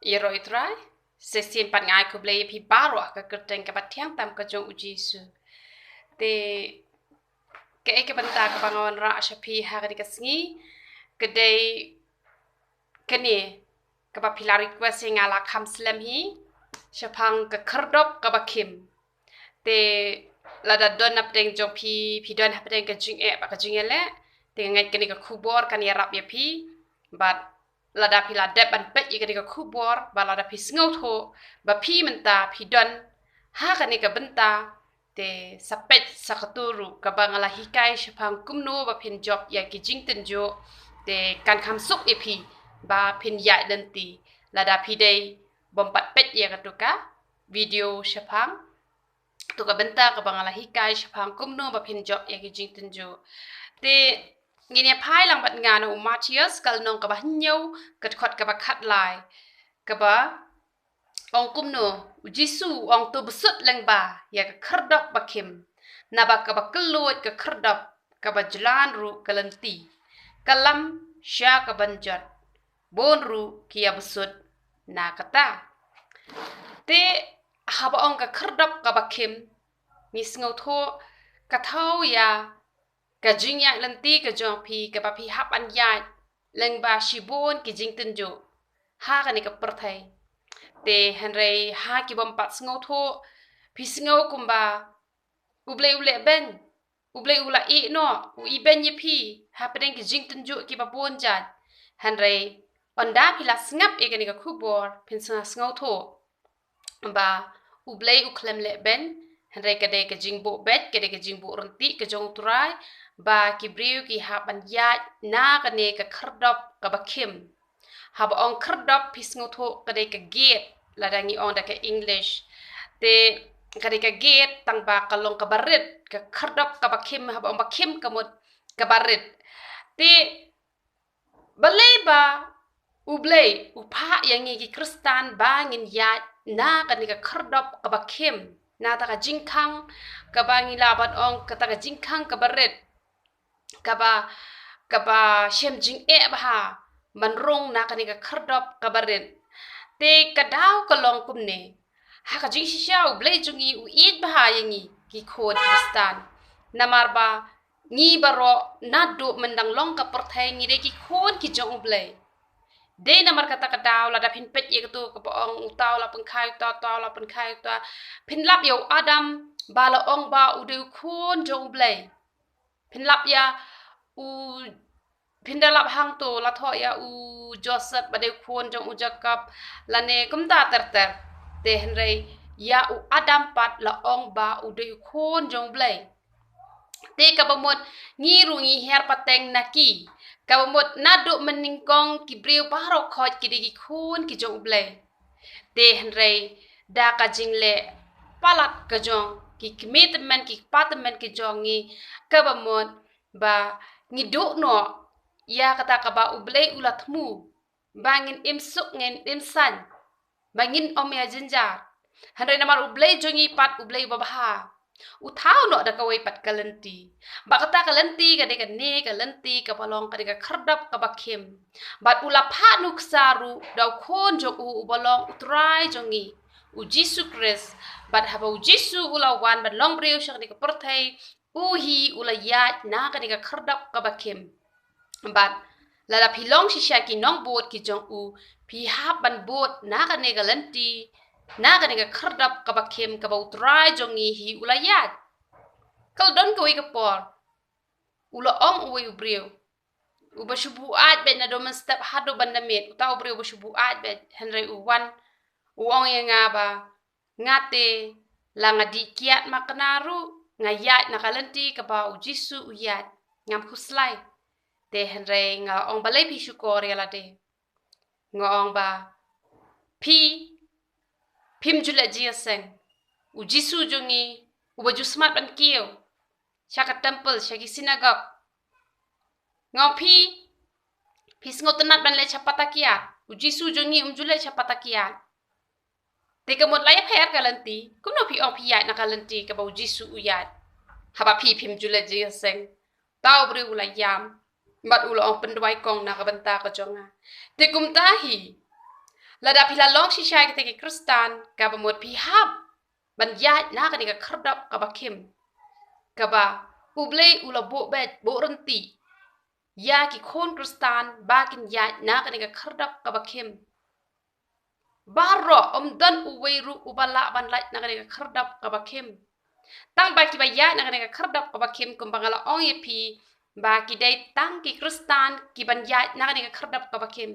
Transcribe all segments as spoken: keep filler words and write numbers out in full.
Ïaroh ïa u Trai. Shisien pat nga ai khublei ïa phi baroh ha ka kyrteng kaba thiang tam ka jong u Jisu. Te kaei ka bynta kaba nga wanrah sha phi ha kane ka sngi, ka dei kane kaba phi la request ïa nga la kham slem hi, shaphang ka khyrdop kaba khim. Te lada don hapdeng jong phi, phi don hapdeng ka jingeh bad ka jingïaleh, te nga ngeit kane ka khubor kan ïarap ïa phi. Bad lada phi la dep ban peit ïa kane ka khubor, bad lada phi sngewthuh ba phi mynta phi don ha kane ka bynta, te sa peit sa katto ruh kaba nga la hikai shaphang kumno ba phin jop ïa ki jingtynjuh. Te kan kham suk ïa phi ba phin ïaid lynti lada phi dei bym pat peit ïa kato ka video shaphang kato ka bynta kaba nga la hikai shaphang kumno ba phin jop ïa ki jingtynjuh. Te ngin ïa phai lang bad nga na u Mathaios ka lynnong kaba hynñiew, ka dkhot kaba khatlai, kaba ong kumno: U Jisu u ong, to bsut lyngba ïa ka khyrdop ba khim, naba kaba kylluid ka khyrdop, kaba jlan ruh ka lynti, ka lam sha ka ban jot, bun ruh ki ïa bsut na kata. Te haba ong ka khyrdop kaba khim, ngi sngewthuh ka thaw ïa ka jingïaid lynti ka jong phi kaba phi hap ban ïaid lyngba shibun ki jingtynjuh ha kane ka pyrthei. Te hynrei ha ki bym pat sngewthuh, phi sngew kumba U Blei u leh beiñ, U Blei u la ïeh noh, u ibeiñ ïa phi hapdeng ki jingtynjuh kiba bun jait. Hynrei ynda phi la sngap ïa kane ka khubor, phin sa sngewthuh ba U Blei u khlem leh beiñ, hynrei ka dei ka jingbuh beit, ka dei ka jingbuh ryntih ka jong u Trai ba ki briew ki hap ban ïaid na kane ka khyrdop kaba khim. Haba ong khyrdop, phi sngewthuh ka dei ka gate lada ngi ong da ka English. Te ka dei ka gate tang ba ka long kaba rit, ka khyrdop kaba khim, haba ong ba khim ka mut kaba rit. Te balei ba U Blei u phah ïa ngi ki Khristan ba ngin ïaid na kane ka khyrdop kaba khim, na kata ka jingkhang kaba ngi lah ban ong kata ka jingkhang kaba rit, kaba, kaba shem jingeh bha ban rung na kane ka khyrdop kaba rit. Te ka daw ka long kumne: ha ka jingshisha U Blei jong ngi u ïeit bha ïa ngi ki khun Khristan, namar ba ngi baroh naduh myndang long ka pyrthei ngi dei ki khun ki jong U Blei. Dei namar kata ka daw lada phin peit ïa kato kaba ong, uta u la pynkha ïa uta, uta u la pynkha ïa uta, phin lap ïa u Adam ba la ong ba u dei u khun jong U Blei. Phin lap ïa u, phin da lap hangto, la thoh ïa u Joseph ba dei u khun jong u Jacob, lane kumta ter ter. Te hynrei ïa u Adam pat la ong ba u dei u khun jong U Blei. Te kaba mut ngi ruh ngi hiar pateng na ki, kaba mut naduh mynnyngkong ki briew baroh khoit ki dei ki khun ki jong U Blei. Te hynrei da ka jingleh palat ka jong ki kmie tymmen ki kpa tymmen ki jong ngi, kaba mut ba ngi duh noh ïa kata kaba U Blei u la thmu, ba ngin im suk ngin im saiñ, ba ngin ym ïa jynjar. Hynrei namar U Blei jong ngi pat U Blei uba bha, u thaw noh da kawei pat ka lynti. Bad kata ka lynti ka dei kane ka lynti kaba long ka dei ka khyrdop kaba khim. Bad u la phah nuksa ruh da u khun jong u uba long u Trai jong ngi, u Jisu Khrist. Bad haba u Jisu u la wan ban long briew sha kane ka pyrthei, u hi u la ïaid na kane ka khyrdop kaba khim. Bad lada phi long shisha ki nongbud ki jong u, phi hap ban bud na kane ka lynti, na kane ka khyrdop kaba khim kaba u Trai jong ngi hi u la ïaid. Ka la don kawei ka por, u la ong uwei u briew uba shu buaid beit naduh mynstep haduh ban da miet, uta u briew uba shu buaid beit, hynrei u wan u ong ïa nga ba nga te, la nga dih kiad makna ruh, nga ïaid na ka lynti kaba u Jisu u ïaid, ngam khuslai. Te hynrei nga ong, balei phi shukor ïa lade? Nga ong ba phi phim ju leh jingïaseng. U Jisu jong ngi uba ju smat ban kiew sha ka temple, sha ki synagogue. Nga ong phi, phi sngewtynnat ban leit sha pata kiad. U Jisu jong ngi um ju leit sha pata kiad. Te ka mut la ïapher ka lynti, kumno phi ong phi ïaid na ka lynti kaba u Jisu u ïaid, haba phi phim ju leh jingïaseng? Uta u briew u la ïam bad u la ong, pynduwai kong na ka bynta ka jong nga. Te kumta hi, Lada phi la long shisha kita ki Khristan, kaba mut phi hap ban ïaid na kane ka khyrdop kaba khim, kaba U Blei u la buh beit, buh rynti ïa ki khun Khristan ba kin ïaid na kane ka khyrdop kaba khim. Baroh, ym don uwei ruh uba lah ban lait na kane ka khyrdop kaba khim. Tang ba kiba ïaid na kane ka khyrdop kaba khim, kumba nga la ong ïa phi, ba ki dei tang ki Khristan ki ban ïaid na kane ka khyrdop kaba khim.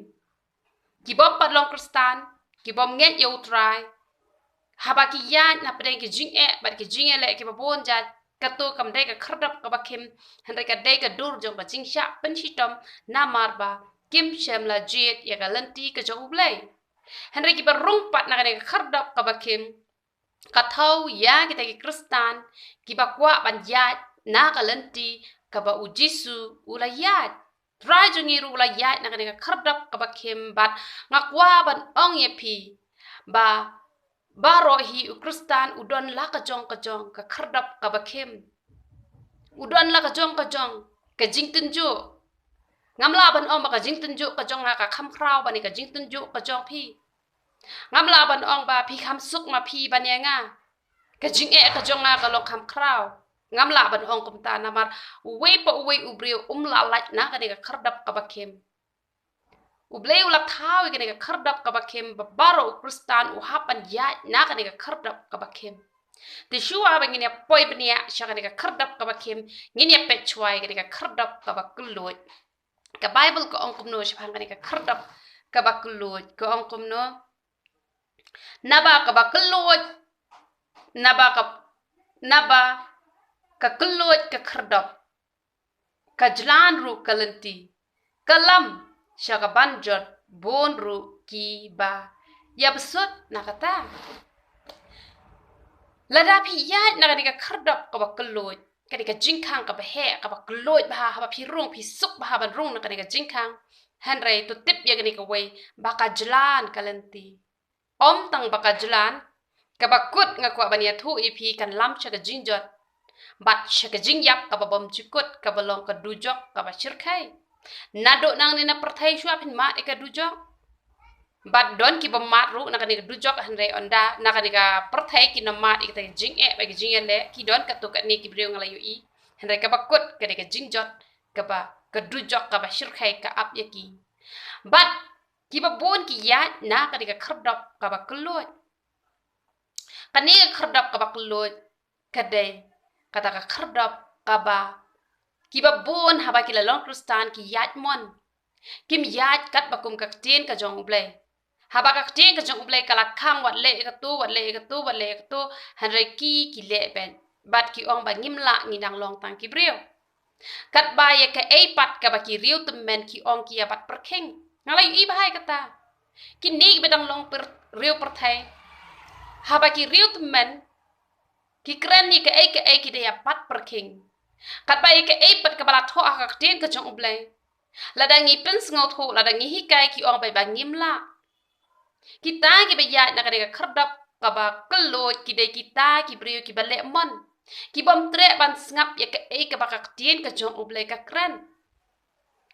Ki bym pat long Khristan, ki bym ngeit ïa U Trai, haba ki ïaid na pdeng ki jingeh bad ki jingïaleh kiba bun jait, kato kam dei ka khyrdop kaba khim, hynrei ka dei ka dur jong ka jingshah pynshitom, namar ba kim shym la jied ïa ka lynti ka jong U Blei. Hynrei kiba rung pat na kane ka khyrdop kaba khim, ka thew ïa kita ki Khristan kiba kwah ban ïaid na ka lynti kaba U Jisu u la ïaid. Trai jong ngi ruh u la ïaid na kane ka khyrdop kaba khim, bad nga kwah ban ong ïa phi ba baroh hi u Khristan u don la ka jong ka jong ka khyrdop kaba khim. U don la ka jong ka jong ka jingtynjuh. Ngam lah ban ong ba ka jingtynjuh ka jong nga ka kham khraw ban ïa ka jingtynjuh ka jong phi. Ngam lah ban ong ba phi kham suk ma phi ban ïa nga. Ka jingeh ka jong nga ka long kham khraw. Ngam lah ban ong kumta, namar uwei pa uwei u briew um lah lait na kane ka khyrdop kaba khim. U Blei u la thew ïa kane ka khyrdop kaba khim, ba baroh u Khristan u hap ban ïaid na kane ka khyrdop kaba khim. Te shuwa ba ngin ïa poi bniah sha kane ka khyrdop kaba khim, ngin ïa peit shuwa ïa kane ka khyrdop kaba kylluid. Ka Baibl ka ong kumno shaphang kane ka khyrdop kaba kylluid? Ka ong kumno? Naba kaba kylluid, naba ka, naba ka kylluid ka khyrdop, ka jlan ruh ka lynti, ka lam sha ka ban jot, bun ruh kiba ïabsut na kata. Lada phi ïaid na kane ka khyrdop kaba kylluid, kane ka jingkhang kaba heh, kaba kylluid bha, haba phi rung phi suk bha ban rung na kane ka jingkhang. Hynrei to tip ïa kane kawei, ba ka jlan ka lynti. Ym tang ba ka jlan, kaba kut nga kwah ban ïathuh ïa phi, kan lam sha ka jingjot bad sha ka jingïap kaba bym jukut, kaba long ka dujok kaba shyrkhei. Naduh nangne na pyrthei shuwa phin mad ïa ka dujok. Bad don kiba mad ruh na kane ka dujok, hynrei ynda na kane ka pyrthei kin ym mad ïa kita ki jingeh bad ki jingïaleh, ki don katto katne ki briew nga la ïohi. Hynrei kaba kut ka dei ka jingjot, kaba, ka dujok kaba shyrkhei ka ap ïa ki. Bad kiba bun ki ïaid na kane ka khyrdop kaba kylluid. Kane ka khyrdop kaba kylluid ka dei kata ka khyrdop kaba kiba bun haba ki la long Khristan ki ïaid mon. Kim ïaid katba kum ka ktien ka jong U Blei. Haba ka ktien ka jong U Blei ka la khang, wat leh ïa kato, wat leh ïa kato, wat leh ïa kato, hynrei ki, ki leh beit. Bad ki ong ba ngim lah, ngi dang long tang ki briew. Katba ïa kaei pat kaba ki riew tymmen ki ong ki ïa bat pyrkhing. Nga la ïohi bha ïa kata. Kine kiba dang long pyr-, riew pyrthei. Haba ki riew tymmen ki kren ïa kaei kaei ki dei ïa bat pyrkhing. Katba ïa kaei pat kaba la thoh ha ka ktien ka jong U Blei, lada ngi pynsngewthuh, lada ngi hikai, ki ong beit ba ngim lah. Kita kiba ïaid na kane ka khyrdop kaba kylluid ki dei kita ki briew kiba leh mon, ki bym treh ban sngap ïa kaei kaba ka ktien ka jong U Blei ka kren.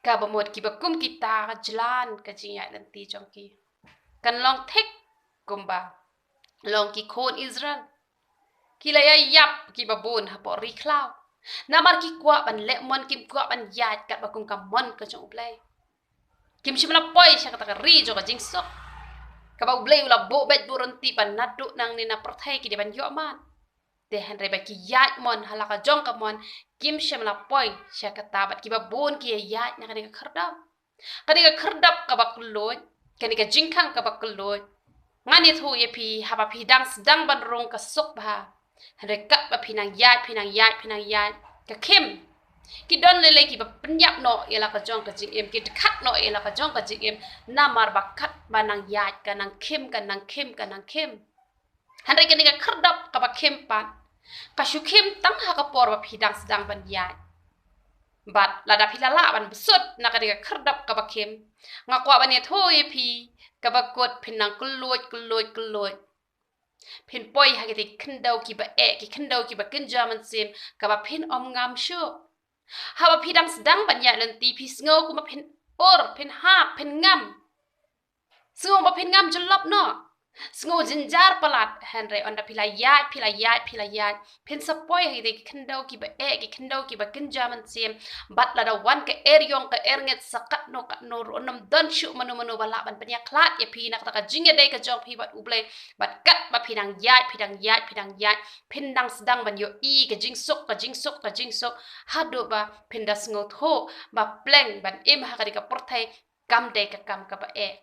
Kaba mut kiba kum kita, ka jlan ka jingïaid lynti jong ki kan long thik kumba long ki khun Israel. Ki la ïa ïap kiba bun hapoh ri khlaw. Namar ki kwah ban leh mon, kim kwah ban ïaid katba kum ka mon ka jong U Blei. Kim shym la poi sha kata ka ri jong ka jingsuk, kaba U Blei u la buh beit buh rynti ba naduh nangne na pyrthei ki dei ban ïoh mad. Te hynrei ba ki ïaid mon ha la ka jong ka mon, kim shym la poi sha kata, bad kiba bun ki ïa ïaid na kane ka khyrdop. Kane ka khyrdop kaba kylluid, kane ka jingkhang kaba kylluid. Ngan ïathuh ïa phi, haba phi dang sdang ban rung ka suk bha. Hynrei katba phi nang ïaid, phi nang ïaid, phi nang ïaid, ka khim. Ki don lei lei kiba pynïap noh ïa la ka jong ka jingim, ki dkhat noh ïa la ka jong ka jingim, namar ba katba nang ïaid ka nang khim, ka nang khim, ka nang khim. Hynrei kane ka khyrdop kaba khim pat, ka shu khim tang ha ka por ba phi dang sdang ban ïaid. Bad lada phi la lah ban bsut na kane ka khyrdop kaba khim, nga kwah ban ïathuh ïa phi, kaba kut phin nang kylluid, kylluid, kylluid. Phin poi ha kita ki khyndew kiba eh, ki khyndew kiba kynja mynsiem, kaba phin ym ngam shuh. Haba phi dang sdang ban ïaid lynti, phi sngew kumba phin ur, phin hap, phin ngam. Sngew ba phin ngam jyllop noh. Sngew jynjar palat, hynrei ynda phi la ïaid, phi la ïaid, phi la ïaid, phin sa poi ha ki khyndew kiba eh, ki khyndew kiba kynja mynsiem, bad lada wan ka eriong ka erngit sa katno katno ruh, ym don shuh mano mano ba lah ban pynïakhlad ïa phi na kata ka jingïadei ka jong phi bad U Blei, bad katba phi dang ïaid, phi dang ïaid, phi dang ïaid, phin dang sdang ban ïohi ka jingsuk, ka jingsuk, ka jingsuk, haduh ba phin da sngewthuh ba pleng ban im ha kane ka pyrthei kam dei ka kam kaba eh.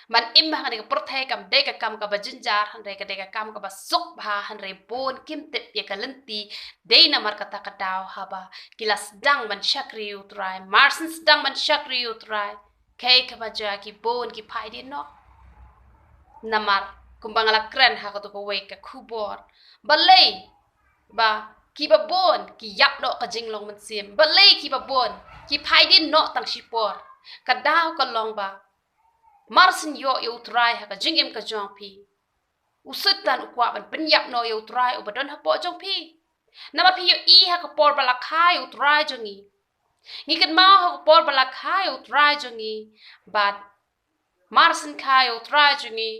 Ban im ha kane ka pyrthei kam dei ka kam kaba jynjar, hynrei ka dei ka kam kaba suk bha, hynrei bun kim tip ïa ka lynti. Dei namar kata ka daw haba ki la sdang ban shakri ïa U Trai, marshen sdang ban shakri ïa U Trai, kaei kaba jia, ki bun ki phai dien noh. Namar kumba nga la kren ha kato kawei ka khubor, balei ba kiba bun ki ïap noh ka jinglong mynsiem, balei kiba bun ki phai dien noh tang shipor? Ka daw ka long ba marshen ïoh ïa U Trai ha ka jingim ka jong phi, u Soitan u kwah ban pynïap noh ïa U Trai uba don hapoh jong phi. Namar phi ïohi ha ka por ba la kha ïa U Trai jong ngi, ngi kynmaw ha ka por ba la kha ïa U Trai jong ngi, bad marshen kha ïa U Trai jong ngi,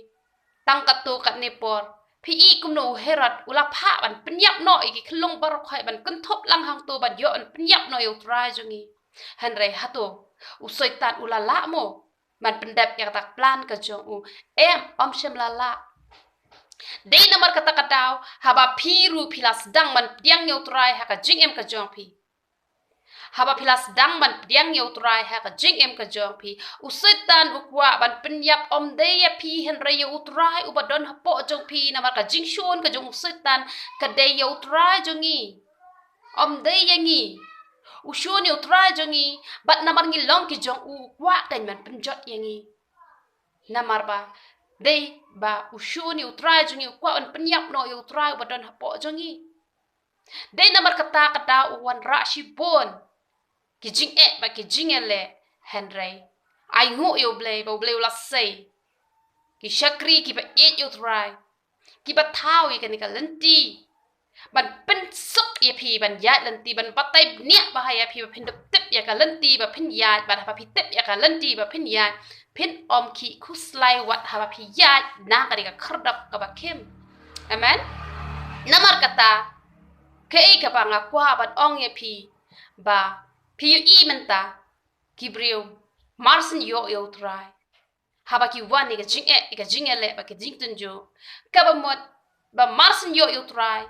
tang katto katne por, phi i kumno u Herod u la phah ban pynïap noh ïa ki khyllung baroh khoit, ban kynthup lang hangto ban ïoh ban pynïap noh ïa U Trai jong ngi. Hynrei hato u Soitan u la lah mo ban pyndep ïa kata ka plan ka jong u? Em, ym shym la lah. Dei namar kata ka daw haba phi ruh phi la sdang ban pdiang ïa U Trai ha ka jingim ka jong phi, haba phi la sdang ban pdiang ïa U Trai ha ka jingim ka jong phi, u Soitan u kwah ban pynïap ym dei ïa phi hynrei ïa U Trai uba don hapoh jong phi, namar ka jingshun ka jong u Soitan ka dei ïa U Trai jong ngi, ym dei ïa ngi. U shun ïa U Trai jong ngi, bad namar ngi long ki jong u, u kwah kan ban pynjot ïa ngi. Namar ba dei ba u shun ïa U Trai jong ngi, u kwah ban pynïap noh ïa U Trai uba don hapoh jong ngi. Dei namar kata ka daw u wanrah shibun ki jingeh bad ki jingïaleh, hynrei ai nguh ïa U Blei ba U Blei u la sei ki shakri kiba ïeit ïa U Trai, kiba thaw ïa kane ka lynti ban pynsuk ïa phi ban ïaid lynti, ban batai bniah bha ïa phi ba phin dup tip ïa ka lynti ba phin ïaid, bad haba phi tip ïa ka lynti ba phin ïaid, phin ym khih khuslai wat haba phi ïaid na kane ka khyrdop kaba khim. Amen. Namar kata, kaei kaba nga kwah ban ong ïa phi, ba phi ïohi mynta ki briew marshen ïoh ïa U Trai, haba ki wan ïa ka jingeh, ïa ka jingïaleh bad ka jingtynjuh, kaba mut ba marshen ïoh ïa U Trai,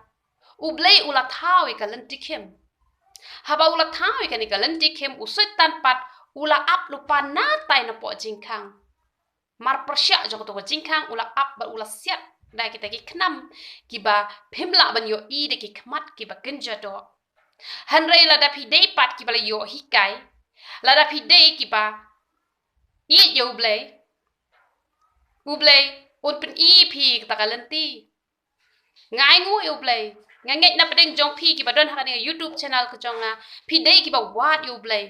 U Blei u la thaw ïa ka lynti khim. Haba u la thaw ïa kane ka lynti khim, u Soitan pat u la ap lypa na tai napoh jingkhang. Mar pyrshah jong kato ka jingkhang u la ap bad u la siat da kita ki khnam kiba phim lah ban ïohi da ki khmat kiba kynja doh. Hynrei lada phi dei pat kiba la ïoh hikai, lada phi dei kiba ïeit ïa U Blei, U Blei un pyni phi kata ka lynti. Nga ai nguh ïa U Blei. Nga ngeit na pdeng jong phi kiba don ha kane ka YouTube channel ka jong nga, phi dei kiba wad ïa U Blei.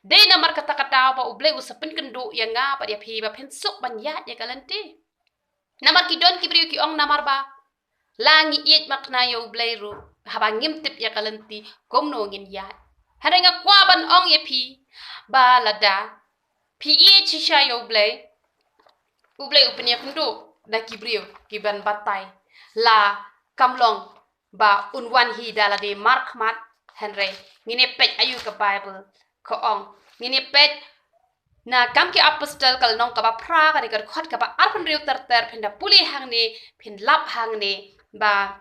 Dei namar kata ka daw ba U Blei u sa pynkynduh ïa nga bad ïa phi ba phin suk ban ïaid ïa ka lynti. Namar ki don ki briew ki ong, namar ba la ngi ïeit makna ïa U Blei ruh, haba ngim tip ïa ka lynti, kumno ngin ïaid? Hynrei nga kwah ban ong ïa phi ba lada phi ïeit shisha ïa U Blei, U Blei u pynïakynduh da ki briew kiban batai. La kam long ba un wan hi da lade markhmat, hynrei ngin ïa peit aïu ka Baibl ka ong. Ngin ïa peit na Kam ki Apostol ka lynnong kaba phra, ka dei ka dkhot kaba arphew hynriew ter ter. Phin da pule hangne, phin lap hangne ba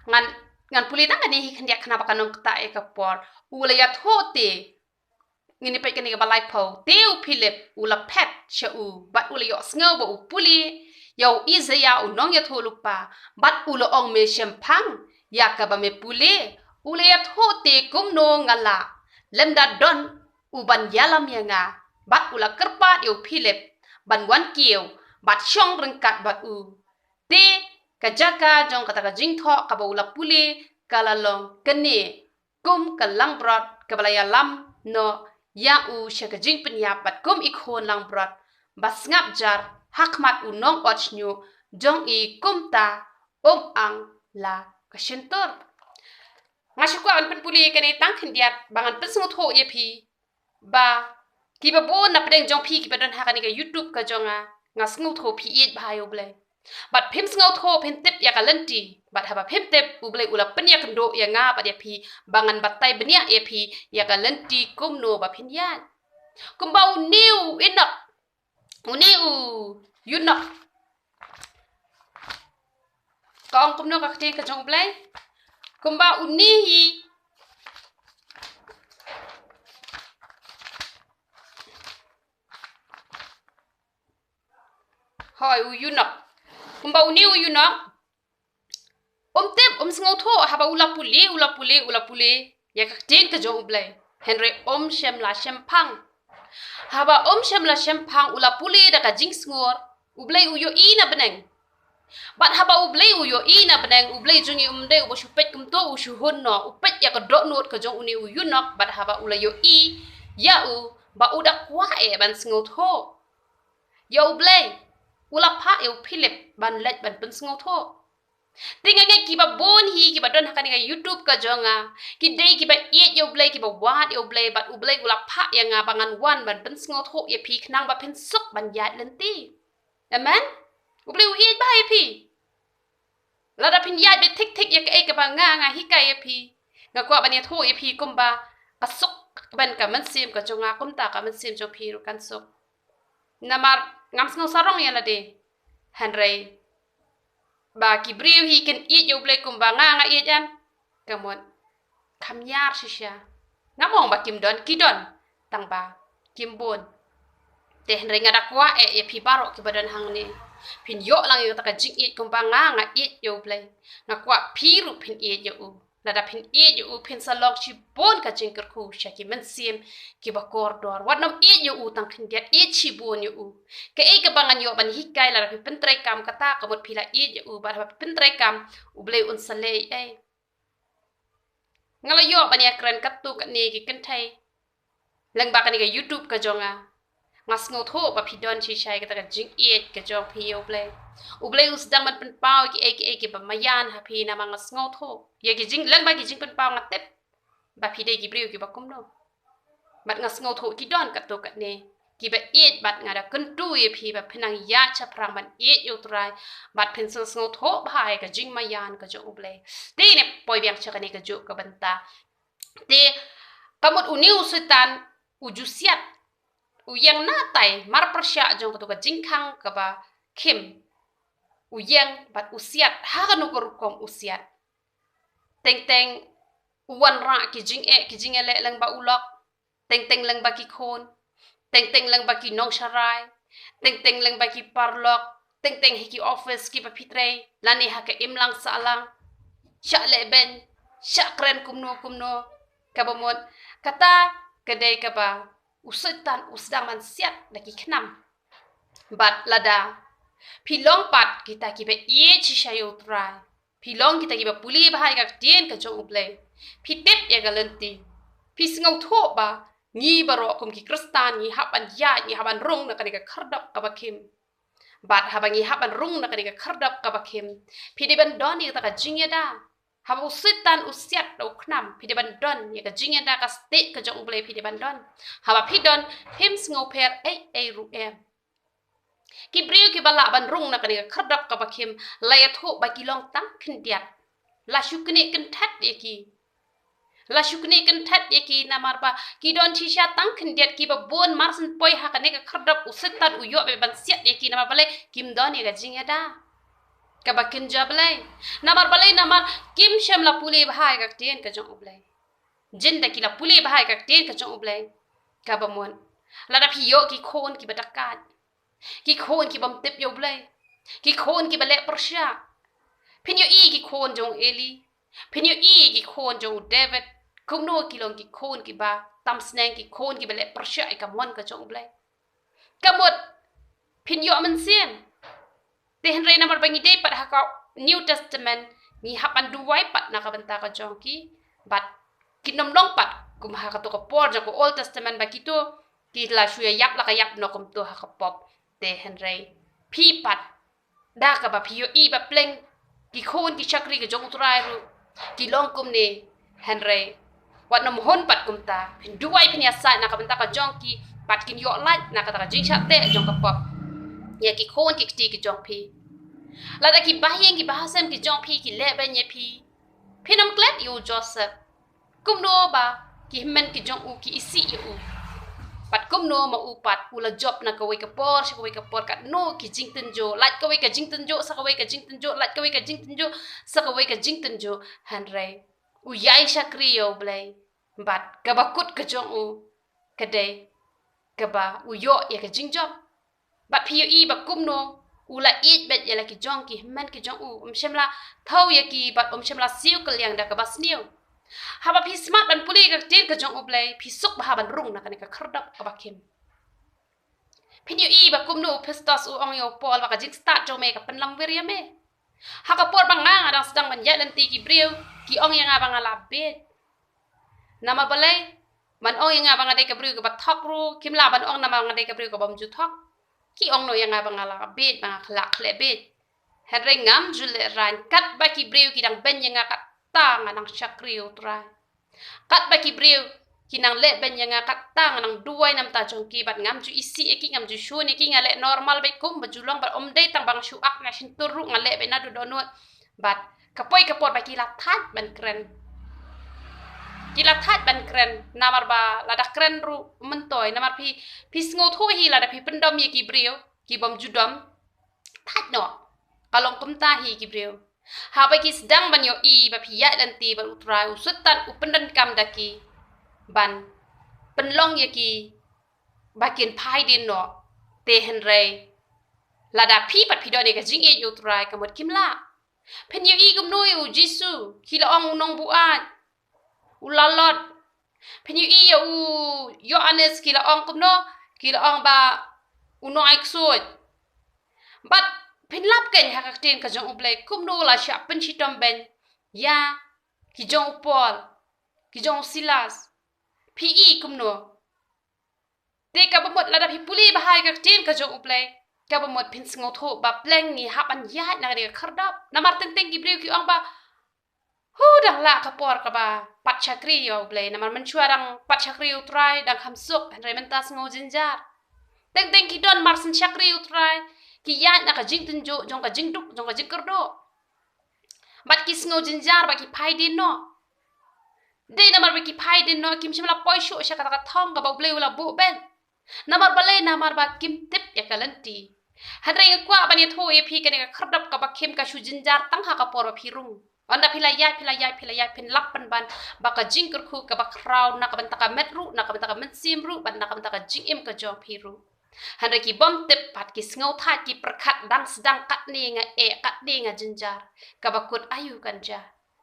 ngan, ngan pule tang kane hi khyndiat khnang ba kan ym ktah ïa ka por. U la ïathuh te, ngin ïa peit kane kaba laiphew. Te u Philip u la phet sha u bad u la ïohsngew ba u pule ïa u Isaïah u nongïathuhlypa, bad u la ong, me shemphang ïa kaba me pule? U la ïathuh te, kumno nga lah, lymda don uban ïalam ïa nga. Bad u la kyrpad ïa u Philip ban wan kiew bad shong ryngkat bad u. Te ka jaka jong kata ka jingthoh kaba u la pule ka la long kane kum ka langbrot kaba la ïalam noh ïa u sha ka jingpynïap, bad kum i khun langbrot ba sngap jar ha khmat u nongot shñiuh jong i, kumta um ang la ka shyntur. Nga shu kwah ban pynpule kane tang khyndiat ba ngan pynsngewthuh ïa phi ba Kiba bun na pdeng jong phi kiba don ha kane ka YouTube ka jong nga, nga sngewthuh phi ïeit bha ïa U Blei. Bad phim sngewthuh phin tip ïa ka lynti. Bad haba phim tip, U Blei u la pynïakynduh ïa nga bad ïa phi, ba ngan batai bniah ïa phi ïa ka lynti kumno ba phin ïaid. Kumba une u Enok, une u Enok. Ka ong kumno ka ktien ka jong U Blei? Kumba une hi. Hooid, u Enok. Kumba une u Enok, um tip, um sngewthuh, haba u la pule, u la pule, u la pule ïa ka ktien ka jong U Blei. Hynrei um shym la shemphang. Haba um shym la shemphang, u la pule da ka jingsngur, U Blei u ïohi na bneng. Bad haba U Blei u ïohi na bneng, U Blei jong ngi um dei uba shu peit kumto, u shu hun noh, u peit ïa ka dohnud ka jong une u Enok, bad haba u la ïohi ïa u ba u da kwah eh ban sngewthuh ïa U Blei, u la phah ïa u Philip ban leit ban pynsngewthuh. Te nga ngeit kiba bun hi kiba don ha kane ka YouTube ka jong nga, ki dei kiba ïeit ïa U Blei, kiba wad ïa U Blei, bad U Blei u la phah ïa nga ba ngan wan ban pynsngewthuh ïa phi khnang ba phin suk ban ïaid lynti. Amen. U Blei u ïeit bha ïa phi. Lada phin ïaid beit thik thik ïa kaei kaba nga nga hikai ïa phi, nga kwah ban ïathuh ïa phi kumba ka suk ban ka mynsiem ka jong nga, kumta ka mynsiem jong phi ruh kan suk. Namar ngam sngew sarong ïa lade. Hynrei ba ki briew hi kin ïeit ïa U Blei kumba nga nga ïeit, em, ka mut kham ïar shisha. Ngam ong ba kim don, ki don, tang ba kim bun. Te hynrei nga da kwah eh ïa phi baroh kiba don hangne, phin ïoh lang ïa kata ka jingïeit kumba nga nga ïeit ïa U Blei. Nga kwah phi ruh phin ïeit ïa u. Lada phin ïeit ïa u, phin sa long shibun ka jingkyrkhu sha ki mynsiem kiba kordor. Wat nym ïeit ïa u tang khyndiat, ïeit shibun ïa u. Kaei kaba ngan ïoh ban hikai, lada phi pyntreikam kata ka mut phi la ïeit ïa u, bad haba phi pyntreikam, U Blei un sa leh ei ei. Nga la ïoh ban ïakren katto katne ki kynthei lyngba kane ka YouTube ka jong nga. Nga sngewthuh ba phi don shisha ïa kata ka jingïeit ka jong phi ïa U Blei. U Blei u sdang ban pynpaw kiei kiei kiba maïan ha phi, namar nga sngewthuh ïa ki jing, lyngba ki jingpynpaw nga tip ba phi dei ki briew kiba kumno. Bad nga sngewthuh ki don katto katne kiba ïeit, bad nga da kyntu ïa phi ba phin nang ïaid shaphrang ban ïeit ïa U Trai, bad phin sa sngewthuh bha ïa ka jingmaïan ka jong U Blei. Te ngin poi biang sha kane kajuh ka bynta. Te ka mut une u Soitan u ju siat, u ïeng na tai marpyrshah jong kato ka jingkhang kaba khim. U ïeng bad u siat ha kano ka rukom u siat. Teng teng u wanrah ki jingeh ki jingïaleh lyngba u lok. Teng teng lyngba ki khun. Teng teng lyngba ki nongsharai. Teng teng lyngba ki paralok. Teng teng ha ki office kiba phi trei, lane ha ka imlang sahlang. Shah lehbeiñ, shah kren kumno kumno. Kaba mut kata ka dei kaba u Soitan u sdang ban siat da ki khnam. Bad lada phi long pat kita kiba ïeit shisha ïa U Trai, phi long kita kiba pule bha ïa ka ktien ka jong U Blei, phi tip ïa ka lynti, phi sngewthuh ba ngi baroh kum ki Khristan ngi hap ban ïaid, ngi hap ban rung na kane ka khyrdop kaba khim. Bad haba ngi hap ban rung na kane ka khyrdop kaba khim, phi dei ban don ïa kata ka jingïada. Haba u Soitan u siat da u khnam, phi dei ban don ïa ka jingïada, ka stieh ka jong U Blei phi dei ban don. Haba phi don, phim sngewpher ei ei ruh em. Ki briew kiba lah ban rung na kane ka khyrdop kaba khim, la ïathuh ba ki long tang khyndiat. La shu knieh kynthet ïa ki. La shu knieh kynthet ïa ki namar ba ki don shisha tang khyndiat, kiba bun mar syn poi ha kane ka khyrdop u Soitan u ïoh beit ban siat ïa ki, namar balei? Kim don ïa ka jingïada kaba kynja Blei. Namar balei? Namar kim shym la pule bha ïa ka ktien ka jong U Blei. Jin da ki la pule bha ïa ka ktien ka jong U Blei, kaba mut lada phi ïoh ki khun kiba dakaid, ki khun ki bym tip ïa U Blei, ki khun kiba leh pyrshah. Phin ïohi ki khun jong u Eli, phin ïohi ki khun jong u David, kumno ki long ki khun kiba tam sneng, ki khun kiba leh pyrshah ïa ka mon ka jong U Blei. Ka mut phin ïoh mynsiem. Te hynrei namar ba ngi dei pat ha ka New Testament, ngi hap ban duwai pat na ka bynta ka jong ki, bad kin ym long pat kum ha kato ka por jong ka Old Testament ba kito ki la shu ïa ïap la ka ïap noh kumto ha ka pop. Te hynrei phi pat da kaba phi ïohi ba pleng ki khun ki shakri ka jong U Trai ruh ki long kumne, hynrei wat nym hun pat kumta. Phin duwai, phin ïasaid na ka bynta ka jong ki, Bad kin ïoh lait na kata ka jingshah teh jong ka pop ïa ki khun ki kti ki jong phi. Lada ki bahaïing ki bahasem ki jong phi ki leh beiñ ïa phi, phin ym klet ïa u Joseph. Kumno ba ki hynmen ki jong u ki isih ïa u. Bad kumno ma u pat u la jop na kawei ka por sha kawei ka por, katno ki jingtynjuh, lait kawei ka jingtynjuh sa kawei ka jingtynjuh, lait kawei ka jingtynjuh sa kawei ka jingtynjuh. Hynrei u ïai shakri ïa U Blei. Bad kaba kut ka jong u ka dei kaba u ïoh ïa ka jingjop. Bad phi ïohi ba kumno u la ïeit beit ïa la ki jong ki hynmen ki jong u, um shym la thaw ïa ki bad um shym la siew kylliang da kaba sniew. Haba phi smat ban pule ïa ka ktien ka jong U Blei, phi suk bha ban rung na kane ka khyrdop kaba khim. Phin ïohi ba kumno u Festus u ong ïa u Paul ba ka jingstad jong me ka pynlong wir ïa me. Ha ka por ba nga nga dang sdang ban ïaid lynti, ki briew ki ong ïa nga ba nga la bieit. Namar balei? Man ong ïa nga ba nga dei ka briew kaba thok ruh, kim lah ban ong namar nga dei ka briew kaba ym ju thok. Ki ong noh ïa nga ba nga la bieit, ba nga la khleh bieit. Hynrei ngam ju lehraiñ, katba ki briew ki dang beiñ ïa nga, katta nga nang shakri ïa U Trai. Katba ki briew ki nang leh beiñ ïa nga, katta nga nang duwai na bynta jong ki, bad ngam ju isih ïa ki, ngam ju shun ïa ki, nga leh normal beit kumba ju long, bad ym dei tang ba nga shu ak, nga shyntur ruh, nga leh beit naduh dohnud. Bad ka poi ka por ba ki la thait ban kren. Ki la thait ban kren, namar ba lada kren ruh ym myntoi, namar phi, phi sngewthuh hi lada phi pyndom ïa ki briew ki bym ju dom. Thait noh. Ka long kumta hi ki briew. Haba ki sdang ban ïohi ba phi ïaid lynti bad U Trai, u Soitan u pyndonkam da ki ban pynlong ïa ki ba kin phai dien noh. Te hynrei lada phi pat phi don ïa ka jingïeit ïa U Trai, ka mut kim lah. Phin ïohi kumno ïa u Jisu, ki la ong u nongbuaid, u lalot. Phin ïohi ïa u Ïoannis, ki la ong kumno, ki la ong ba u nongai ksuid. Bad phin lap kein ha ka ktien ka jong U Blei kumno la shah pynshitom beiñ ïa ki jong u Paul, ki jong u Silas. Phi i kumno? Te kaba mut lada phi pule bha ïa ka ktien ka jong U Blei, kaba mut phin sngewthuh ba pleng ngi hap ban ïaid na kane ka khyrdop. Namar teng teng ki briew ki ong ba, hu, dang lah ka por kaba pat shakri ïa U Blei. Namar mynshuwa dang pat shakri ïa U Trai dang kham suk, hynrei mynta sngew jynjar. Teng teng ki don marsien shakri ïa U Trai, ki ïaid na ka jingtynjuh jong ka jingduk jong ka jingkyrduh. Bad ki sngew jynjar ba ki phai dien noh. Dei namar ba ki phai dien noh, kim shym la poi shuh sha kata ka thong kaba U Blei u la buh beiñ. Namar balei? Namar ba kim tip ïa ka lynti. Hynrei nga kwah ban ïathuh ïa phi, kane ka khyrdop kaba khim ka shu jynjar tang ha ka por ba phi rung. Ynda phi la ïaid, phi la ïaid, phi la ïaid, phin lap pynban ba ka jingkyrkhu kaba khraw na ka bynta ka met ruh, na ka bynta ka mynsiem ruh, bad na ka bynta ka jingim ka jong phi ruh. Hynrei ki bym tip pat, ki sngewthait, ki pyrkhat dang sdang katne nga eh, katne nga jynjar, kaba kut aïu kan jia.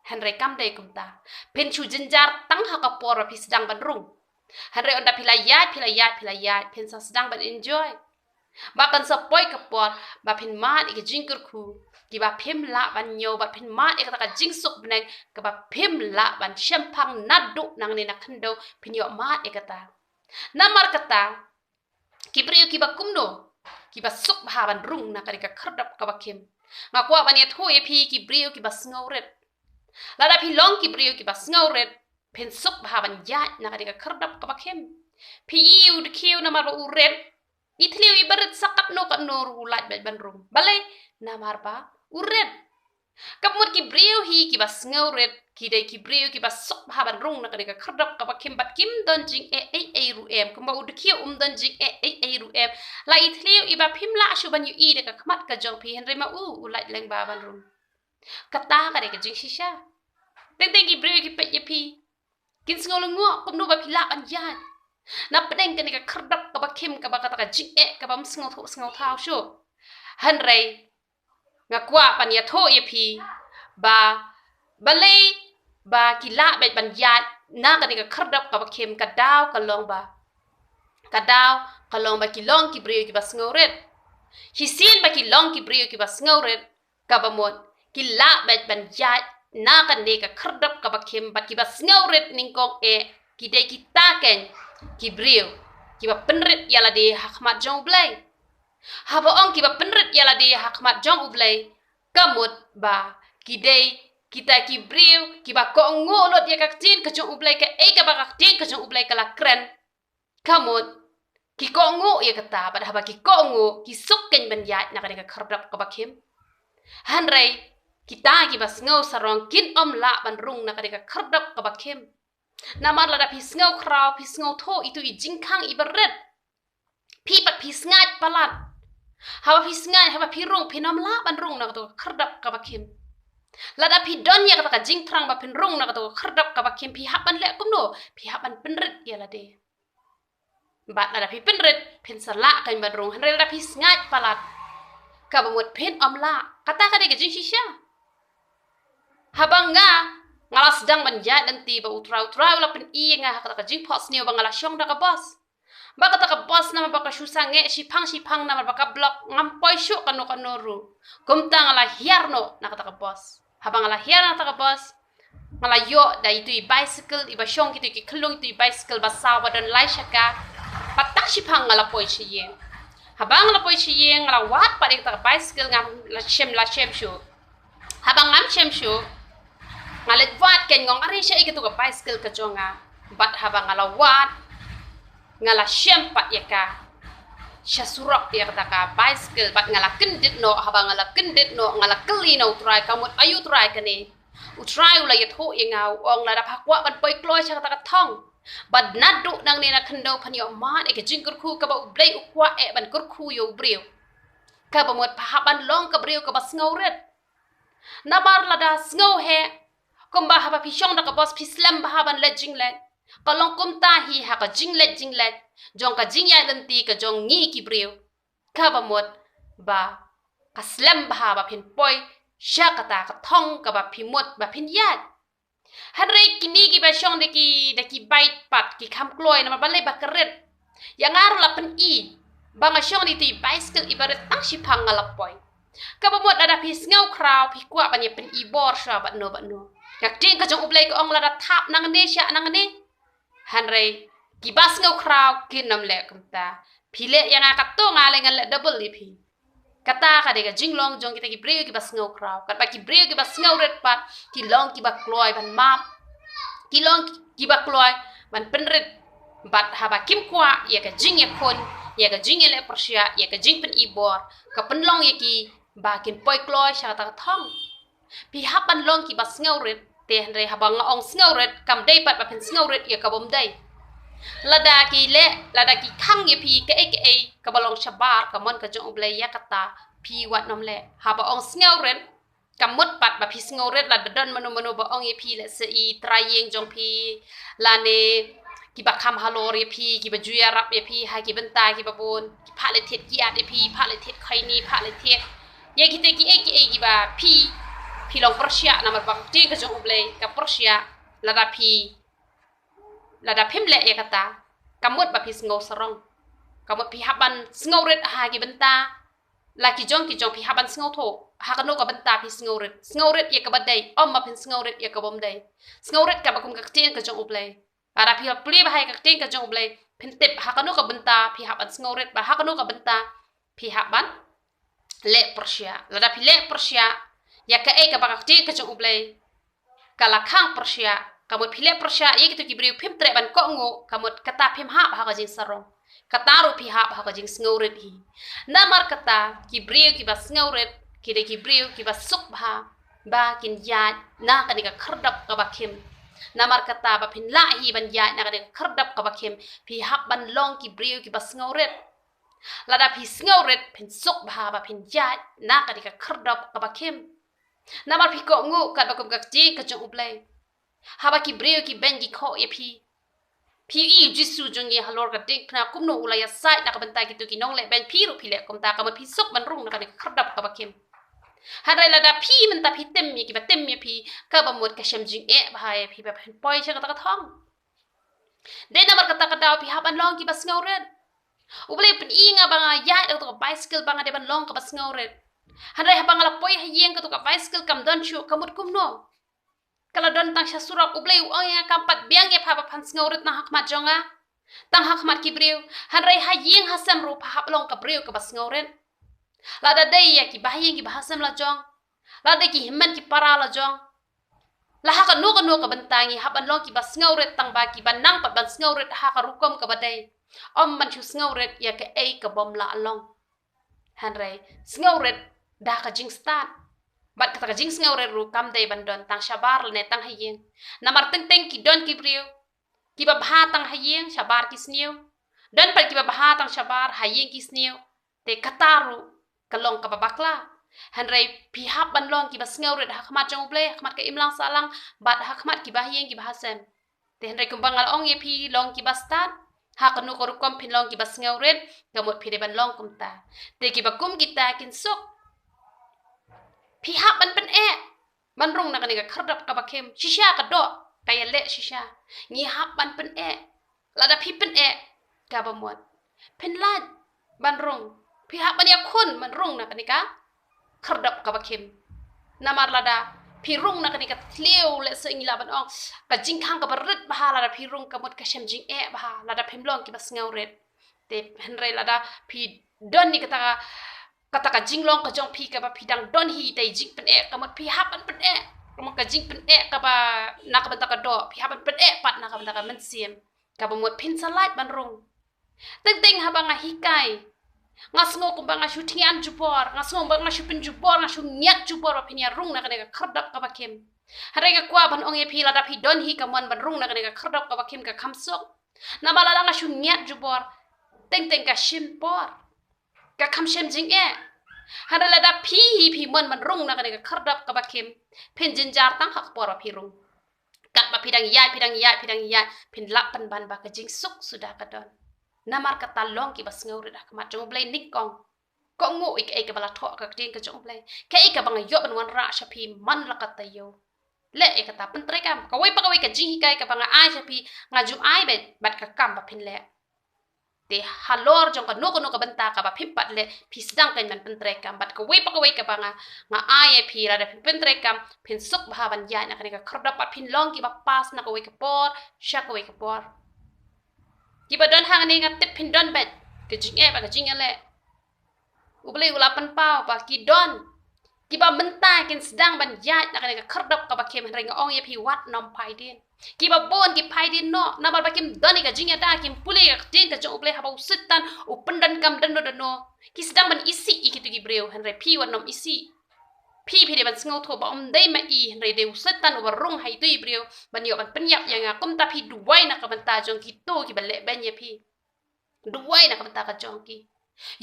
Hynrei kam dei kumta. Phin shu jynjar tang ha ka por ba phi sdang ban rung. Hynrei ynda phi la ïaid, phi la ïaid, phi la ïaid, phin sa sdang ban enjoy. Ba kan sa poi ka por ba phin mad ïa ka jingkyrkhu kiba phim lah ban ñiew, ba phin mad ïa kata ka jingsuk bneng kaba phim lah ban shemphang naduh nangne na khyndew, phin ïoh mad ïa kata. Namar kata, ki briew kiba kumno, kiba suk bha ban rung na kane ka khyrdop kaba khim. Nga kwah ban ïathuh ïa phi ki briew kiba sngewrit. Lada phi long ki briew kiba sngewrit, phin suk bha ban ïaid na kane ka khyrdop kaba khim. Phi i u dkhiew namar ba u rit, i thliew iba rit sa katno katno ruh u lait beit ban rung. Balei? Namar ba u rit. Ka mut ki briew hi kiba sngewrit, ki dei ki briew kiba suk bha ban rung na kane ka khyrdop kaba khim, bad kim don jingeh ei ei ruh em. Kumba u dkhiew um don jingeh ei ei ruh em. La i thliew iba phim lah shuh ban ïohi da ka khmat ka jong phi, hynrei ma u, u lait lyngba ban rung. Kata ka dei ka jingshisha. Teng teng ki briew ki peit ïa phi, kin sngew lyngngoh kumno ba phi lah ban ïaid na pdeng kane ka khyrdop kaba khim, kaba kata ka jingeh kaba ym sngewthuh sngewthaw shuh. Hynrei nga kwah ban ïathuh ïa phi ba balei ba ki lah beit ban ïaid na kane ka khyrdop kaba khim. Ka daw ka long ba, ka daw ka long ba ki long ki briew kiba sngewrit. Shisien ba ki long ki briew kiba sngewrit, kaba mut ki lah beit ban ïaid na kane ka khyrdop kaba khim, bad kiba sngewrit nyngkong eh ki dei kita kein ki briew kiba pynrit ïa lade ha khmat jong U Blei. Haba ong kiba pynrit ïa lade ha khmat jong U Blei, ka mut ba ki dei kita ki briew kiba kohnguh lut ïa ka ktien ka jong U Blei, kaei kaba ka ktien ka jong U Blei ka la kren. Ka mut Ki kohnguh ïa kata, bad haba ki kohnguh, ki suk kein ban ïaid na kane ka khyrdop kaba khim. Hynrei kita kiba sngew sarong kin ym lah ban rung na kane ka khyrdop kaba khim. Namar lada phi sngew khraw, phi sngewthuh ïa itu i jingkhang iba rit, phi pat phi sngaid palat. Haba phi sngaid, haba phi rung, phin ym lah ban rung na kato ka khyrdop kaba khim. Lada phi don ïa kata ka jingthrang ba phin rung na kato ka khyrdop kaba khim, phi hap ban leh kumno? Phi hap ban pynrit ïa lade. Bad lada phi pynrit, phin sa lah kein ban rung. Hynrei lada phi sngaid palat, kaba mut phin ym lah. Kata ka dei ka jingshisha. Haba nga, nga la sdang ban ïaid lynti bad U Trai, U Trai u la pyni ïa nga ha kata ka jingphohsniew ba nga la shong da ka bos. Bad kata ka bos namar ba ka shu sangeh shiphang shiphang namar ba ka block, ngam poi shuh kano kano ruh. Kumta nga la hiar noh na kata ka bos. Haba nga la hiar na kata ka bos, nga la ïoh da itu i bicycle iba shong kito ki khyllung, itu i bicycle ba saw ba don lai shaka. Bad tang shiphang nga la poi sha ïing. Haba nga la poi sha ïing, nga la wad pat ïa kata ka bicycle, ngam la shem, la shem shuh. Haba ngam shem shuh, nga leit wad kein, nga ong are shaei kato ka bicycle ka jong nga. Bad haba nga la wad, nga la shem pat ïa ka sha surok ïa kata ka bicycle, bad nga la kyndit noh. Haba nga la kyndit noh, nga la kylli na U Trai, ka mut aïu Trai kane. U Trai u la ïathuh ïa nga, u ong lada pha kwah ban poi kloi sha kata ka thong, bad naduh nangne na khyndew phan ïoh mad ïa ka jingkyrkhu kaba U Blei u kwah eh ban kyrkhu ïa u briew. Kaba mut pha hap ban long ka briew kaba sngewrit. Namar lada sngew heh, kumba haba phi shong da ka bos phi slem bha ban leit jingleit. Ka long kumta hi ha ka jingleit jingleit jong ka jingïaid lynti ka jong ngi ki briew. Kaba mut ba ka slem bha ba phin poi sha kata ka thong kaba phi mut ba phin ïaid. Hynrei kine kiba shong da ki, da ki bike pat ki kham kloi namar balei? Ba ka rit. Ïa nga ruh la pyni ba nga shong da itu i bicycle iba rit, tang shiphang nga la poi. Kaba mut lada phi sngew khraw, phi kwah ban ïa pyni bor shuwa bad no bad no. Ka ktien ka jong U Blei ka ong lada thap nangne shah nangne. Hynrei kiba sngew khraw kin ym leh kumta. Phi leh ïa nga katto, nga leh, ngan leh double ïa phi. Kata ka dei ka jinglong jong kita ki briew kiba sngew khraw. Katba ki briew kiba sngewrit pat ki long kiba kloi ban map, ki long kiba kloi ban pynrit. Bad haba kim kwah ïa ka jingïakhun, ïa ka jingïaleh pyrshah, ïa ka jingpyni bor, ka pynlong ïa ki ba kin poi kloi sha kata ka thong. Phi hap ban long kiba sngewrit. Te hynrei haba nga ong sngewrit, kam dei pat ba phin sngewrit ïa ka bym dei. Lada ki leh, lada ki khang ïa phi kaei kaei kaba long shabar ka mon ka jong U Blei, ïa kata phi wat nym leh. Haba ong sngewrit, ka mut pat ba phi sngewrit lada don mano mano ba ong ïa phi, lehse i trai ïing jong phi, lane kiba kham halor ïa phi, kiba ju ïarap ïa phi ha ki bynta kiba bun, ki phah leit thied kiad ïa phi, phah leit thied khaini, phah leit thied ïa kita kiei kiei kiba phi, phi long pyrshah, namar ba ka ktien ka jong U Blei ka pyrshah. Lada phi, lada phim leh ïa kata, ka mut ba phi sngew sarong. Ka mut phi hap ban sngewrit ha ki bynta la ki jong ki jong, phi hap ban sngewthuh ha kano ka bynta phi sngewrit. Sngewrit ïa kaba dei, ym ba phin sngewrit ïa ka bym dei. Sngewrit kaba kum ka ktien ka jong U Blei. Lada phi la pule bha ïa ka ktien ka jong U Blei, phin tip ha kano ka bynta phi hap ban sngewrit, bad ha kano ka bynta phi hap ban leh pyrshah. Lada phi leh pyrshah ïa kaei kaba ka ktien ka jong U Blei ka la khang pyrshah, ka mut phi leh pyrshah ïa kito ki briew, phim treh ban kohnguh, ka mut kata phim hap ha ka jingsarong. Kata ruh phi hap ha ka jingsngewrit hi. Namar kata ki briew kiba sngewrit ki dei ki briew kiba suk bha ba kin ïaid na kane ka khyrdop kaba khim. Namar kata ba phin lah hi ban ïaid na kane ka khyrdop kaba khim, phi hap ban long ki briew kiba sngewrit. Lada phi sngewrit, phin suk bha ba phin ïaid na kane ka khyrdop kaba khim. Namar phi kohnguh katba kum ka ktien ka jong U Blei. Haba ki briew ki beiñ ki khoh ïa phi, phi i U Jisu jong ngi halor ka diengphna kumno u la ïasaid na ka bynta kito ki nongleh beiñ, phi ruh phi leh kumta, ka mut phi suk ban rung na kane ka khyrdop kaba khim. Hynrei lada phi mynta phi tim ïa kiba tim ïa phi, kaba mut ka shem jingeh bha ïa phi ba phin poi sha kata ka thong. Dei namar kata ka daw phi hap ban long kiba sngewrit. U Blei u pyni ïa nga ba nga ïaid da kato ka bicycle ba nga dei ban long kaba sngewrit. Hynrei haba nga la poi ha ïing, kato ka bicycle kam don shuh, ka mut kumno? Ka la don tang sha surok. U Blei u ong ïa nga kam pat biang ïa pha ba phan sngewrit tang ha khmat jong nga, tang ha khmat ki briew. Hynrei ha ïing ha sem ruh pha hap long ka briew kaba sngewrit. Lada dei ïa ki bahaïing ki bahasem la jong, lada dei ki hynmen ki para la jong, la ha kano kano ka bynta ngi hap ban long kiba sngewrit, tang ba kiba nang pat ban sngewrit ha ka rukom kaba dei. Ym ban shu sngewrit ïa kaei ka bym lah long. Hynrei sngewrit da ka jingstad. Bad kata ka jingsngewrit ruh kam dei ban don tang shabar lane tang ha ïing. Namar teng teng ki don ki briew kiba bha tang ha ïing, shabar ki sniew. Don pat kiba bha tang shabar, ha ïing ki sniew. Te kata ruh ka long kaba bakla. Hynrei phi hap ban long kiba sngewrit ha khmat jong U Blei, ha khmat ka imlang sahlang, bad ha khmat kiba ha ïing kiba ha sem. Te hynrei kumba nga la ong ïa phi, long kiba stad ha kano ka rukom, phin long kiba sngewrit, ka mut phi dei ban long kumta. Te kiba kum kita kin suk. Phi hap ban pyneh ban rung na kane ka khyrdop kaba khim. Shisha ka doh, ka ïaleh shisha. Ngi hap ban pyneh. Lada phi pyneh, kaba mut phin lait ban rung. Phi hap ban ïakhun ban rung na kane ka khyrdop kaba khim. Namar lada phi rung na kane ka thliew, lehse ngi lah ban ong, ka jingkhang kaba rit bha, lada phi rung ka mut ka shem jingeh bha, lada phim long kiba sngewrit. Te hynrei lada phi don ïa kata ka, kata ka jinglong ka jong phi kaba phi dang don hi, te jingpyneh ka mut phi hap ban pyneh. Ka mut ka jingpyneh kaba na ka bynta ka doh, phi hap ban pyneh pat na ka bynta ka mynsiem. Kaba mut phin sa lait ban rung. Teng teng haba nga hikai, nga sngew kumba nga shu thngian jubor, nga sngew kumba nga shu pynjubor, nga shu ngiat jubor ba phin ïa rung na kane ka khyrdop kaba khim. Hynrei nga kwah ban ong ïa phi, lada phi don hi ka mon ban rung na kane ka khyrdop kaba khim, ka kham suk. Namar lada nga shu ngiat jubor, teng teng ka shim por, ka kham shem jingeh. Hynrei lada phi hi phi mon ban rung na kane ka khyrdop kaba khim, phin jynjar tang ha ka por ba phi rung. Katba phi dang ïaid, phi dang ïaid, phi dang ïaid, phin lap pynban ba ka jingsuk suda ka don. Namar kata long kiba sngewrit ha khmat jong U Blei nyngkong. Kohnguh ïa kaei kaba la thoh ka ktien ka jong U Blei. Kaei kaba nga ïoh ban wanrah sha phi man la ka taïew. Leh ïa kata, pyntreikam. Kawei pa kawei ka jinghikai kaba nga ai sha phi, nga ju ai beit bad ka kam ba phin leh. Te halor jong kano kano ka bynta kaba phim pat leh, phi sdang kein ban pyntreikam. Bad kawei pa kawei kaba nga, nga ai ïa phi, lada phin pyntreikam, phin suk bha ban ïaid na kane ka khyrdop, bad phin long kiba pass na kawei ka por sha kawei ka por. Kiba don hangne nga tip phin don beit ka jingeh bad ka jingïaleh. U Blei u la pynpaw ba ki don kiba mynta kin sdang ban ïaid na kane ka khyrdop kaba khim, hynrei nga ong ïa phi, wat nym phai dien. Kiba bun ki phai dien noh, namar ba kim don ïa ka jingïada, kim pule ïa ka ktien ka jong U Blei, haba u Soitan u pyndonkam dano dano, ki sdang ban isih ïa kito ki briew. Hynrei phi wat nym isih. Phi, phi dei ban sngewthuh ba ym dei ma i, hynrei dei u Soitan uba rung ha ito i briew ban ïoh ban pynïap ïa nga. Kumta phi duwai na ka bynta jong kito kiba lehbeiñ ïa phi. Duwai na ka bynta ka jong ki.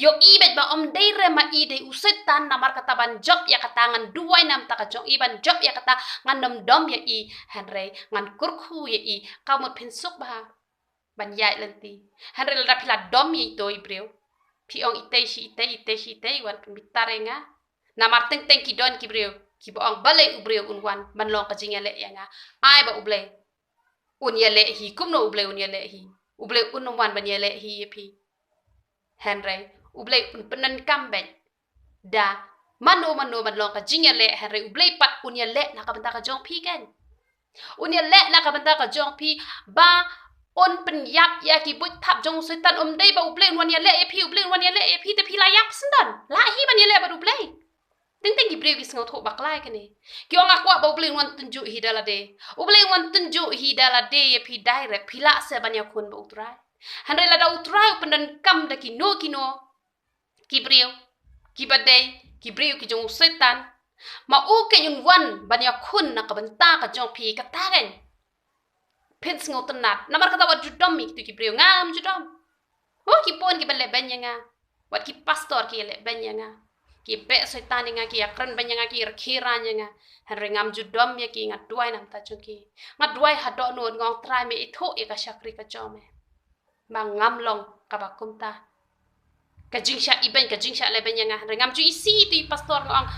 Ïohi beit ba ym dei re ma i, dei u Soitan, namar kata ban jop ïa kata ngan duwai na ka bynta ka jong i, ban jop ïa kata ngan nym dom ïa i, hynrei ngan kyrkhu ïa i. Ka mut phin suk bha ban ïaid lynti. Hynrei lada phi la dom ïa ito i briew, phi ong, itei shi itei, itei shi itei, wan pynbitar ïa nga. Namar teng teng ki don ki briew kiba ong, balei u briew un wan ban long ka jingïaleh ïa nga. Ai ba U Blei un ïaleh hi. Kumno U Blei un ïaleh hi? U Blei un nym wan ban ïaleh hi ïa phi. Hynrei U Blei un pyndonkam beit da mano mano ban long ka jingïaleh, hynrei U Blei pat un ïaleh na ka bynta ka jong phi kein. Un ïaleh na ka bynta ka jong phi, ba un pynïap ïa ki buit thap jong u Soitan. Ym dei ba U Blei un wan ïaleh ïa phi, U Blei un wan ïaleh ïa phi te phi la ïap syndon. Lah hi ban ïaleh bad U Blei. Teng teng ki briew ki sngewthuh bakla ïa kane. Ki ong, nga kwah ba U Blei un wan tynjuh hi da lade. U Blei un wan tynjuh hi da lade ïa phi direct, phi lah se ban ïakhun bad U Trai. Hynrei lada U Trai u pyndonkam da kino kino ki briew kiba dei ki briew ki jong u Soitan, ma u kein un wan ban ïakhun na ka bynta ka jong phi, kata kein phin sngewtynnat. Namar kata wat ju dom ïa kito ki briew, ngam ju dom. Oh, ki bun kiba lehbeiñ ïa nga. Wat ki pastor ki lehbeiñ ïa nga. Ki beh Soitan ïa nga, ki ïakren beiñ ïa nga, ki rkhie rain ïa nga. Hynrei ngam ju dom ïa ki, nga duwai na ka bynta jong ki. Nga duwai haduh nud, nga ong, Trai, me ithuh ïa ka shakri ka jong me ba ngam long kaba kumta. Ka jingshah ibeiñ, ka jingshah lehbeiñ ïa nga. Hynrei ngam ju isih ïa ito i pastor, nga ong,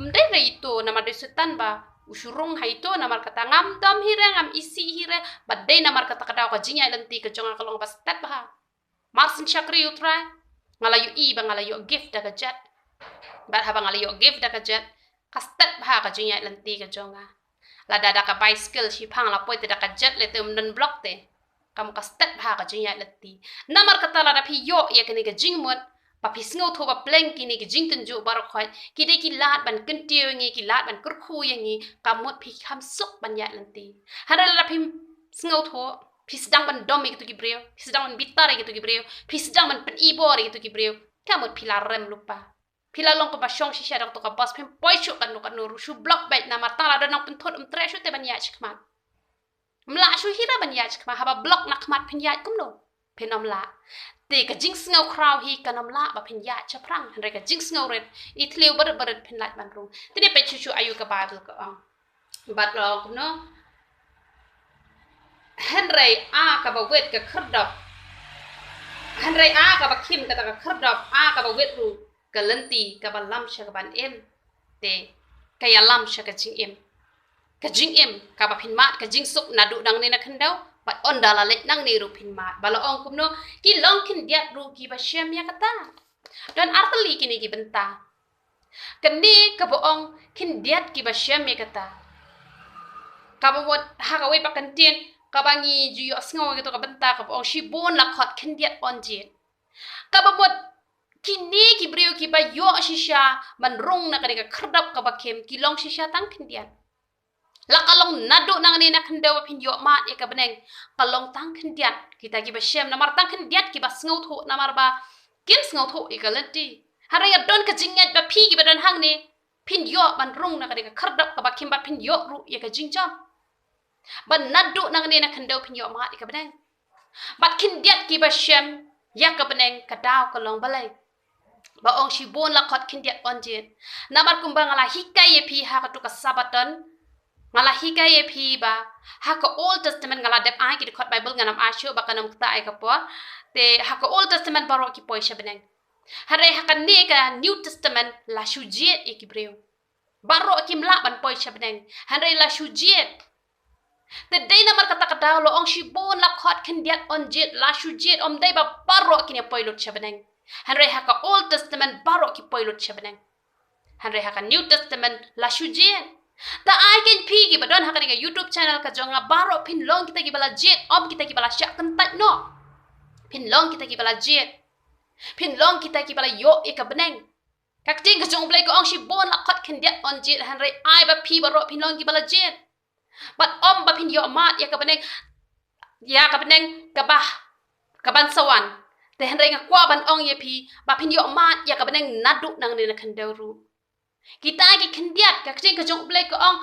ym dei re ito, namar dei u Soitan ba u shu rung ha ito, namar kata ngam dom hi re, ngam isih hi re. Bad dei namar kata ka daw ka jingïaid lynti ka jong nga ka long ba stet bha. Mar syn shakri U Trai, nga la ïohi ba nga la ïoh gift da ka jet. Bad haba nga la ïoh gift da ka jet, ka stet bha ka jingïaid lynti ka jong nga. Lada da ka bicycle shiphang la poi te da ka jet lei te ym don block te. Kam, ka stet bha ka jingïaid lynti. Namar kata lada phi ïoh ïa kane ka jingmut, ba phi sngewthuh ba pleng kine ki jingtynjuh baroh khoit ki dei ki lad ban kyntiew ïa ngi, ki lad ban kyrkhu ïa ngi, ka mut phi kham suk ban ïaid lynti. Hynrei lada phim sngewthuh, Phi sdang ban dom ïa kito ki briew, phi sdang ban bitar ïa kito ki briew, phi sdang ban pynibor ïa kito ki briew. Ka mut phi la rem lypa. Phi la long kumba shong shisha da kato ka bos, phim poi shuh katno katno ruh, shu block beit namar tang la don nongpynthut, ym treh shuh te ban ïaid shakhmat. Ym lah shuh hi ruh ban ïaid shakhmat, haba block na khmat phin ïaid kumno? Phin ym lah. Te ka jingsngew khraw hi kan ym lah ba phin ïaid shaphrang, hynrei ka jingsngew rit, i thliew barit barit phin lait ban rung. Te dei peit shuh shuh aïu ka Baibl ka ong. Bad la ong kumno? Hynrei a kaba wit ka khyrdop. Hynrei a kaba khim kata ka khyrdop, a kaba wit ruh ka lynti kaba lam sha ka ban im. Te ka ïalam sha ka jingim. Ka jingim kaba phin mad, ka jingsuk naduh nangne na khyndew, bad ynda la leit nangne ruh phin mad. Ba la ong kumno? Ki long khyndiat ruh kiba shem ïa kata. Don ar tylli kine ki bynta. Kane kaba ong khyndiat kiba shem ïa kata, kaba mut ha kawei pat ka ktien kaba ngi ju ïohsngew ïa kato ka bynta kaba ong shibun la khot khyndiat yn jied. Kaba mut kine ki briew kiba ïoh shisha ban rung na kane ka khyrdop kaba khim, ki long shisha tang khyndiat. La ka long naduh nangne na khyndew ba phin ïoh mad ïa ka bneng, ka long tang khyndiat kita kiba shem, namar tang khyndiat kiba sngewthuh, namar ba kim sngewthuh ïa ka lynti. Hynrei nga don ka jingngeit ba phi kiba don hangne phin ïoh ban rung na kane ka khyrdop kaba khim, bad phin ïoh ruh ïa ka jingjop. Ba naduh nangne na khyndew phin ïoh mad ïa ka bneng. Bad khyndiat kiba shem ïa ka bneng, ka daw ka long balei ba ong shibun la khot khyndiat yn jied? Namar kumba nga la hikai ïa phi ha kato ka Sabbaton, nga la hikai ïa phi ba ha ka Old Testament, nga la dep ai ki dkhot Baibl, ngam ai shuh ba kan ym ktah ïa ka por. Te ha ka Old Testament baroh ki poi sha bneng. Hynrei ha kane ka New Testament la shu jied ïa ki briew. Baroh kim lah ban poi sha bneng, hynrei la shu jied. Te dei namar kata ka daw la ong shibun la khot khyndiat yn jied, la shu jied, ym dei ba baroh kin ïa poi lut sha bneng. Hynrei ha ka Old Testament baroh ki poi lut sha bneng. Hynrei ha ka New Testament la shu jied. Ta ai kein phi kiba don ha kane ka YouTube channel ka jong nga, baroh phin long kita kiba la jied, ym kita kiba la shah kyntait noh. Phin long kita kiba la jied. Phin long kita kiba la ïoh ïa ka bneng. Ka ktien ka jong U Blei ka ong shibun la khot khyndiat yn jied, hynrei ai ba phi baroh phin long kiba la jied. Bad ym ba phin ïoh mad ïa ka bneng, ïa ka bneng kaba, ka ban sa wan. Te hynrei nga kwah ban ong ïa phi ba phin ïoh mad ïa ka bneng naduh nangne na khyndew ruh. Kita ki khyndiat, ka ktien ka jong U Blei ka ong,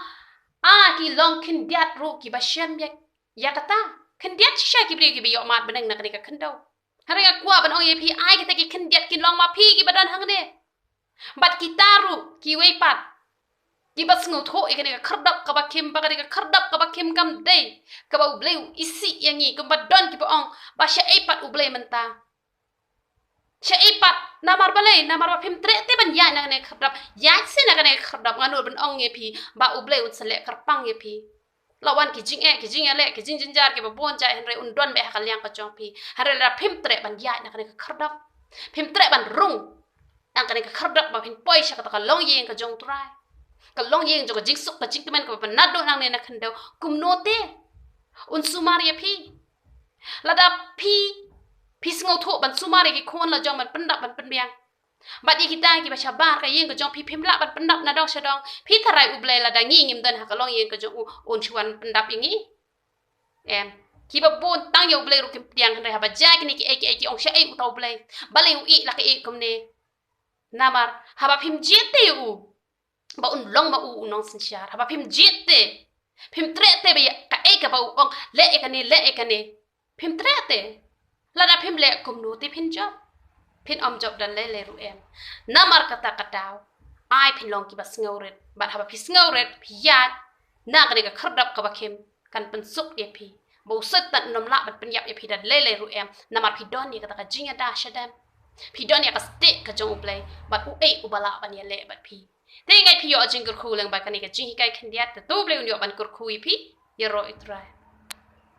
a ki long khyndiat ruh kiba shem ïa, ïa kata. Khyndiat shisha ki briew kiba ïoh mad bneng na kane ka khyndew. Hynrei nga kwah ban ong ïa phi, ai kita ki khyndiat kin long ma phi kiba don hangne. Bad kita ruh kiwei pat kiba sngewthuh ïa kane ka khyrdop kaba khim, ba kane ka khyrdop kaba khim kam dei kaba U Blei u isih ïa ngi, kumba don kiba ong ba shaei pat U Blei mynta. Shaei pat, namar balei? Namar ba phim treh te ban ïaid na kane ka khyrdop. Ïaid seh na kane ka khyrdop, nga nud ban ong ïa phi ba U Blei un sa leh kyrpang ïa phi. La wan ki jingeh, ki jingïaleh, ki jingjynjar kiba bun jait, hynrei un don beit ha ka liang ka jong phi. Hynrei lada phim treh ban ïaid na kane ka khyrdop, phim treh ban rung na kane ka khyrdop ba phin poi sha kata ka longïing ka jong U Trai, ka longïing jong ka jingsuk ka jingkmen kaba naduh nangne na khyndew, kumno te un sumar ïa phi? Lada phi, phi sngewthuh ban sumar ïa ki khun la jong ban pyndap ban pynbiang, bad ïa kita kiba shabar ka ïing ka jong phi, phim lah ban pyndap na dong sha dong, phi tharai U Blei lada ngi ngim don ha ka longïing ka jong u, un shu wan pyndap ïa ngi? Em. Kiba bun tang ïa U Blei ruh kim pdiang, hynrei haba jia kine kiei kiei ki ong shaei uta U Blei, balei u ïeh la ka ïeh kumne. Namar haba phim jied te ïa u ba un long ma u u nongsynshar, haba phim jied te, phim treh te ba ïa kaei kaba u ong, leh ïa kane, leh ïa kane, phim treh te. Lada phim leh, kumno te phin jop? Phin ym jop da lei lei ruh em. Namar kata ka daw ai phin long kiba sngewrit, bad haba phi sngewrit, phi ïaid na kane ka khyrdop kaba khim, kan pynsuk ïa phi ba u Soitan un ym lah ban pynïap ïa phi da lei lei ruh em, namar phi don ïa kata ka jingïada shadem. Phi don ïa ka stieh ka jong U Blei, bad uei uba lah ban ïaleh bad phi? Te ngeit phi ïoh jingkyrkhu lyngba kane ka jinghikai khyndiat, te to U Blei un ïoh ban kyrkhu ïa phi. Ïaroh ïa U Trai.